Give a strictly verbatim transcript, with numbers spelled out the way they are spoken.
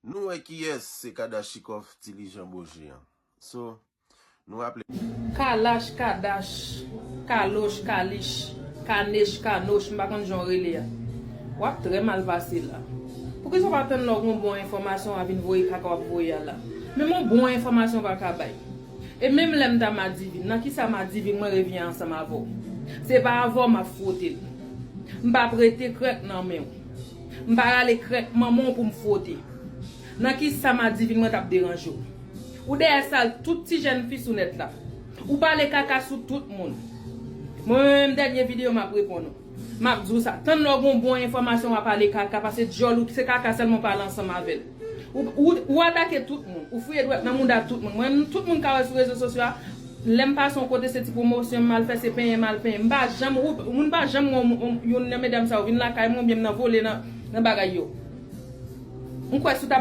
Nou wè kiyès se Kadachnikov Ti Lijan Boje an. So, nou raple. Kalash, Kadash, Kaloch, Kalish, Kanech, Kanoch, m pa konn jan w rele a. W ap trè mal pase la. Poukisa w pa tann lè w gen yon bon enfòmasyon w a vin voye kaka w ap voye a la? Menm yon bon enfòmasyon w pa ka bay. E menm lè m ta Madivin, nan kisa Madivin mwen revyen ansanm avè w? Se pa avè w m ap fwote l. M p ap rete krèk nan men w. M pa rale krèk manman w pou m fwote. Nan kisa Madivin mwen t ap deranje w? Ou dèyè sal tout ti jèn fi sou nèt la. Ou pale kaka sou tout moun. Mwen menm dènye videyo m ap reponn ou. M ap di w sa. Tann lè w gen yon bon enfòmasyon w a pale kaka, pase djòl ou se kaka sèlman w pale ansanm avè l. Ou, ou, ou atake tout moun. Ou fouye dwèt nan mouda tout moun. Mwen menm tout moun ka wè sou rezo sosyo a, lè m pase yon kote se ti pwomosyon m al fè, se penyen m al penyen. M pa janm, ou, moun pa janm wè yon, yon, youn nan medam sa yo vin lakay mwen oubyen m nan vole nan, nan bagay yo. M kwè si w ta